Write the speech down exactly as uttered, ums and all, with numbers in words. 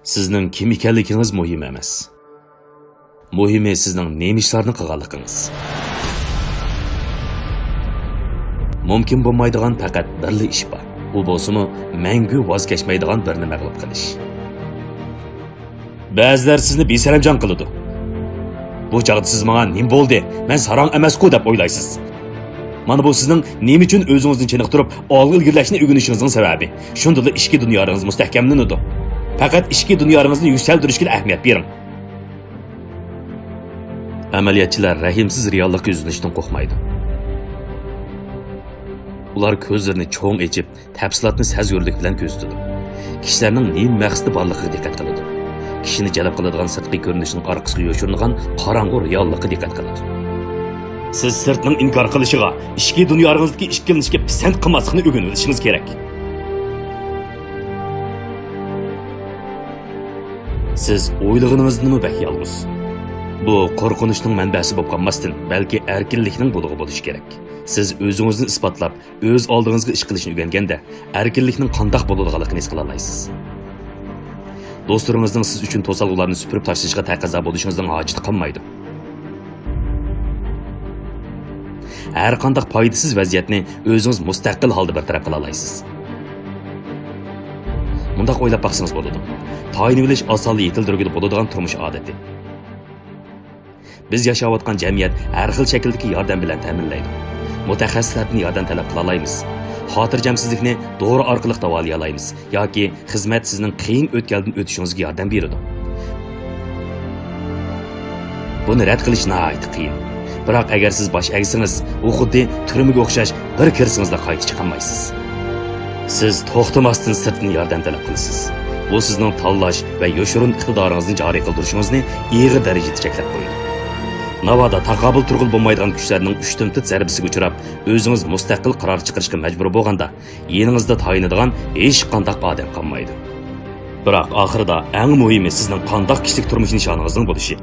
سىزنىڭ كىم ئىكەنلىكىڭىز مۇھىم ئەمەس. مۇھىمى سىزنىڭ نېمە ئىشلارنى قىلغانلىقىڭىز. مۇمكىن بولمايدىغان پەقەت بىرلا ئىش بار. ئۇ بولسىمۇ مەڭگۈ ۋاز كەچمەيدىغان بىرنى مەغلۇپ قىلىش. بەزىلەر سىزنى بىسەرەمجان قىلىدۇ. بۇ چاغدا سىز ماڭا «نېمە بولدى؟ مەن ساراڭ ئەمەسقۇ» دەپ ئويلايسىز. مانا بۇ سىزنىڭ نېمە ئۈچۈن ئۆزىڭىزنى چېنىقتۇرۇپ، ئالغا ئىلگىرىلەشنى ئۆگىنىشىڭىزنىڭ سەۋەبى. شۇندىلا ئىچكى دۇنيارىڭىز مۇستەھكەملىنىدۇ. پەقەت ئىچكى دۇنيارىڭىزنى يۈكسەلدۈرۈشكىلا ئەھمىيەت بېرىڭ. ئەمەلىيەتچىلەر رەھىمسىز رېئاللىققا يۈزلىنىشتىن قورقمايدۇ. ئۇلار كۆزلىرىنى چوڭ ئېچىپ، تەپسىلاتنى سەزگۈرلۈك بىلەن كۆزىتىدۇ. كىشىلەرنىڭ نېمە مەقسىتى بارلىقىغا دىققەت قىلىدۇ. كىشىنى جەلپ قىلىدىغان سىرتقى كۆرۈنۈشنىڭ ئارقىسىغا يوشۇرۇنغان قاراڭغۇ رېئاللىققا دىققەت قىلىدۇ. سىز سىرتنىڭ ئىنكار قىلىشىغا، ئىچكى دۇنياڭىزدىكى ئىككىلىنىشكە پىسەنت قىلماسلىقنى ئۆگىنىۋېلىشىڭىز كېرەك. سىز ئويلىغىنىڭىزدىنمۇ بەك يالغۇز. بۇ قورقۇنچنىڭ مەنبەسى بولۇپ قالماستىن، بەلكى ئەركىنلىكنىڭ بۇلىڭى بولۇشى كېرەك. سىز ئۆزىڭىزنى ئىسپاتلاپ، ئۆز ئالدىڭىزغا ئىش قىلىشنى ئۆگەنگەندە، ئەركىنلىكنىڭ قانداق بولىدىغانلىقىنى ھېس قىلالايسىز. دوستلىرىڭىزنىڭ سىز ئۈچۈن توسالغۇلارنى سۈپۈرۈپ تاشلىشىغا تەقەززا بولۇشىڭىزنىڭ ھاجىتى قالمايدۇ. ھەر قانداق پايدىسىز ۋەزىيەتنى ئۆزىڭىز مۇستەقىل ھالدا بىر تەرەپ قىلالايسىز. مۇنداق ئويلاپ باقسىڭىز بولىدۇ. تايىنىۋېلىش ئاسانلا يېتىلدۈرگىلى بولىدىغان تۇرمۇش ئادىتى. بىز ياشاۋاتقان جەمئىيەت ھەر خىل شەكىلدىكى ياردەم بىلەن تەمىنلەيدۇ. مۇتەخەسسىسلەردىن ياردەم تەلەپ قىلالايمىز. خاتىرجەمسىزلىكنى دورا ئارقىلىق داۋالىيالايمىز ياكى خىزمەت سىزنىڭ قىيىن ئۆتكەلدىن ئۆتۈشىڭىزگە ياردەم بېرىدۇ. بۇنى رەت قىلىش ناھايىتى قىيىن. بىراق ئەگەر سىز باش ئەگسىڭىز، ئۇ خۇددى تۈرمىگە ئوخشاش، بىر كىرسىڭىزلا قايتا چىقالمايسىز. سىز توختىماستىن سىرتتىن ياردەم تەلەپ قىلىسىز. بۇ سىزنىڭ تاللاش ۋە يوشۇرۇن ئىقتىدارىڭىزنى جارى قىلدۇرۇشىڭىزنى ئېغىر دەرىجىدە چەكلەپ قويىدۇ. ناۋادا تاقابىل تۇرغىلى بولمايدىغان كۈچلەرنىڭ ئۈچتىن تۆت زەربىسىگە ئۇچراپ، ئۆزىڭىز مۇستەقىل قارار چىقىرىشقا مەجبۇر بولغاندا، يېنىڭىزدا تايىنىدىغان ھېچقانداق ئادەم قالمايدۇ. بىراق ئاخىرىدا ئەڭ مۇھىمى سىزنىڭ قانداق كىشىلىك تۇرمۇش نىشانىڭىزنىڭ بولۇشى.